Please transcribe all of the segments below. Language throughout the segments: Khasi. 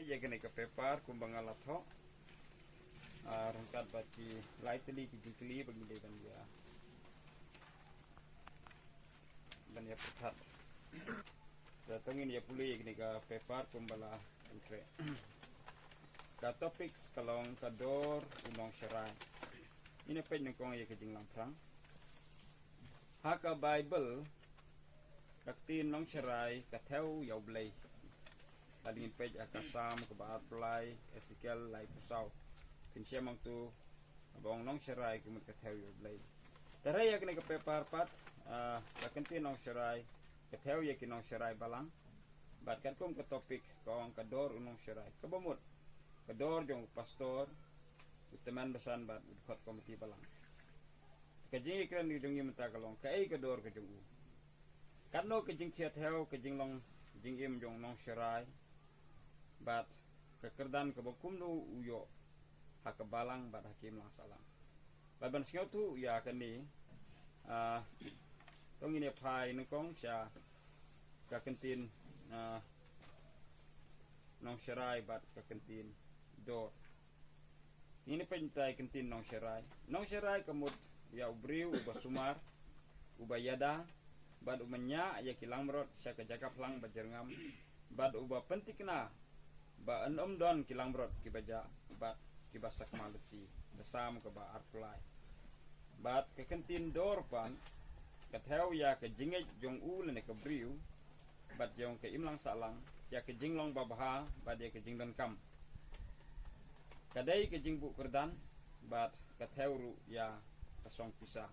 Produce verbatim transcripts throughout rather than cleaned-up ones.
Ïa kane ka paper kumba nga la thoh. Ah, ryngkat bad ki lai tylli ki jingkylli ba ngi dei ban ïa, ban ïa pyrkhat. Te to ngin ïa pule ïa kane ka paper kumba la pynkhreh. Ka topic ka long ka dor u nongsharai. Ngin ïa peit nyngkong ïa ka jinglamphrang. Ha ka Baibl, ka ktien nongsharai ka thew ïa U Blei. Lada ngin peit ha ka Salm kaba arphew lai, Esekiel laiphew saw. Phin shem hangto ba ong nongsharai ka mut ka thew ïa U Blei. Te hynrei ïa kane ka paper pat, ah, ka ktien nongsharai ka thew ïa ki nongsharai balang. Bad katkum ka topic ka ong ka dor u nongsharai. Kaba mut ka dor jong u pastor, u tymmen basan bad u dkhot komiti balang. Ka jingïakren jong ngi mynta ka long kaei ka dor ka jong u. Katno ka jingkhia thew ka jinglong jingim jong u nongsharai bad ka kyrdan kaba kumno u ïoh ha ka balang bad ha ka imlang sahlang. Bad ban sngewthuh ïa kane, ah, to ngin ïa phai nyngkong sha ka ktien, ah, nongsharai bad ka ktien dor. Ngin ïa peit mynta ïa ka ktien nongsharai. Nongsharai ka mut ïa u briew uba sumar, uba ïada bad uba ñiah ïa ki langbrot sha ka jaka phlang ba jyrngam, bad uba pynthikna ba yn ym don ki langbrot kiba jah bad kiba sakma lynti. Ka Salm kaba arphew lai. Bad ka ktien dor pat ka thew ïa ka jingngeit jong u lane ka briew bad jong ka imlang sahlang, ïa ka jinglong babha bad ïa ka jingdonkam. Ka dei ka jingbuh kyrdan bad ka thew ruh ïa ka song pisa.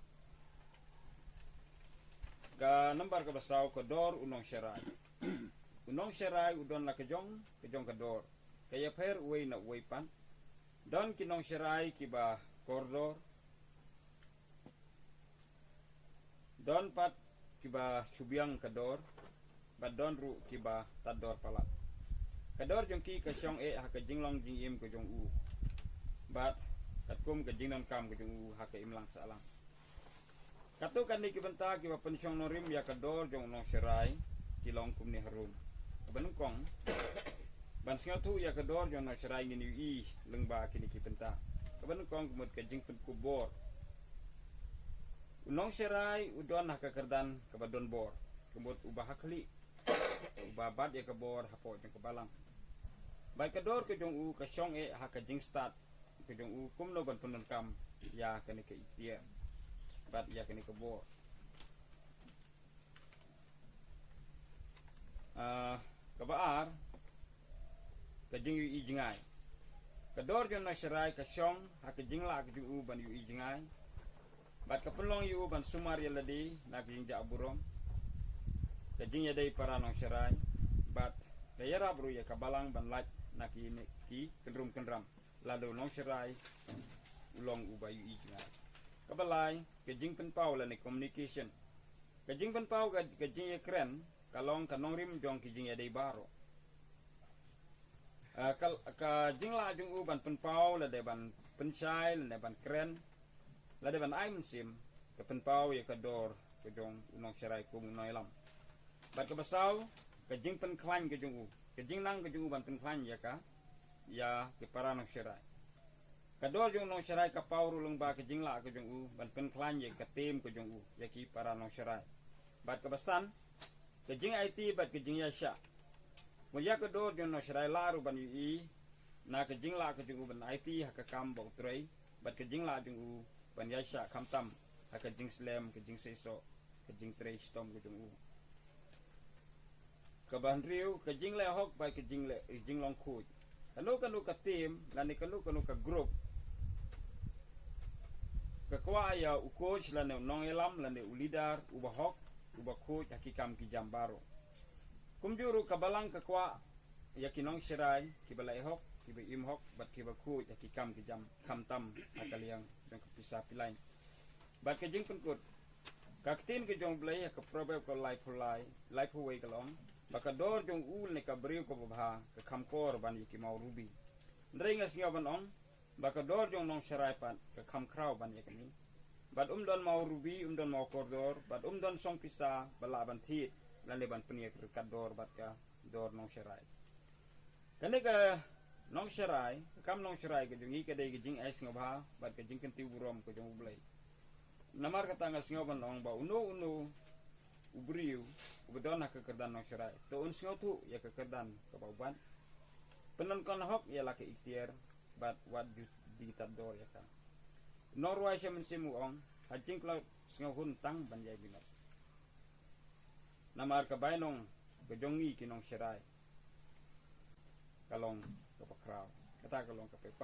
Ka nambar kaba saw, ka dor u nongsharai. U nongsharai u don la ka jong, ka jong ka dor. Ka ïapher uwei na uwei pat. Don ki nongsharai kiba kordor. Don pat kiba shu biang ka dor. Bad don ruh kiba tad dor palat. Ka dor jong ki ka shong eh ha ka jinglong jingim ka jong u. Bad katkum ka jingdonkam ka jong u ha ka imlang sahlang. Katto katne ki bynta kiba pynshong nongrim ïa ka dor jong u nongsharai ki long kumne harum. Kaba nyngkong, ban sngewthuh ïa ka dor jong u nongsharai ngin ïohi lyngba kine ki bynta. Kaba nyngkong ka mut ka jingpynkup bor. U nongsharai u don ha ka kyrdan kaba don bor. Ka mut uba hakhlieh, uba bat ïa ka bor hapoh jong ka balang. Bad ka dor ka jong u ka shong eh ha ka jingstad ka jong u kumno ban pyndonkam ïa kane ka iktiar bad ïa kane ka bor. Ah, kaba ar, ka jingïohi jngai. Ka dor jong u nongsharai ka shong ha ka jinglah ka jong u ban ïohi jngai. Bad ka pynlong ïa u ban sumar ïa lade na ka jingjah burom, ka jingïadei para nongsharai, bad ka ïarap ruh ïa ka balang ban lait na kine ki kynrum kynram lada u nongsharai u long uba ïohi jngai. Kaba lai, ka jingpynpaw lane communication. Ka jingpynpaw ka, ka jingïakren ka long ka nongrim jong ki jingïadei baroh. Ah, ka, ka jinglah jong u ban pynpaw lane ban pynshai lane ban kren lane ban ai mynsiem, ka pynpaw ïa ka dor ka jong u nongsharai kum u nongïalam. Bad kaba saw, ka jingpynkhlaiñ ka jong u, ka jingnang ka jong u ban pynkhlaiñ ïa ka, ïa ki para nongsharai. Ka dor jong u nongsharai ka paw ruh lyngba ka jinglah ka jong u ban pynkhlaiñ ïa ka team ka jong u ïa ki para nongsharai. Bad kaba san, ka jingaiti bad ka jingïaishah. Mut ïa ka dor jong u nongsharai lah ruh ban ïohi na ka jinglah ka jong u ban aiti ha ka kam ba u trei, bad ka jinglah jong u ban ïaishah khamtam ha ka jingslem, ka jingseisoh, ka jingtrei shitom ka jong u. Kaba hynriew, ka jingleh hok bad ka jingleh, jinglong khuid. Kano kano ka team lane kano kano ka group ka kwah ïa u coach lane u nongïalam lane u leader uba hok, uba khuid ha ki kam ki jam baroh. Kumjuh ruh ka balang ka kwah ïa ki nongsharai kiba leh hok, kiba im hok bad kiba khuid ha ki kam ki jam, khamtam ha ka liang jong ka pisa pilai. Bad ka jingpynkut, ka ktien ka jong U Blei ha ka Proverb ka laiphew lai, laiphew wei ka long ba ka dor jong u lane ka briew kaba bha ka kham kor ban ïa ki maw rubi. Hynrei nga sngew ban ong ba ka dor jong u nongsharai pat ka kham khraw ban ïa kane. Bad um don maw rubi, um don maw kordor, bad um don song pisa ba lah ban thied lane ban pynïaryngkat dor bad ka dor nongsharai. Kane ka nongsharai, ka kam nongsharai ka jong ngi ka dei ka jingai sngewbha bad ka jingkyntiew burom ka jong U Blei. Namar kata nga sngew ban ong ba uno uno u briew uba don ha ka kyrdan nongsharai, to un sngewthuh ïa ka kyrdan kaba u bat. Pyndonkam hok ïa la ka iktiar bad wat ju dei tad dor ïa ka. U nongrwai Shem Mynsiem u ong, ha jingkloi sngewhun tang ban ïai minot. Namar ka bainong ka jong ngi ki nongsharai ka long kaba khraw. Kata ka long ka paidbah.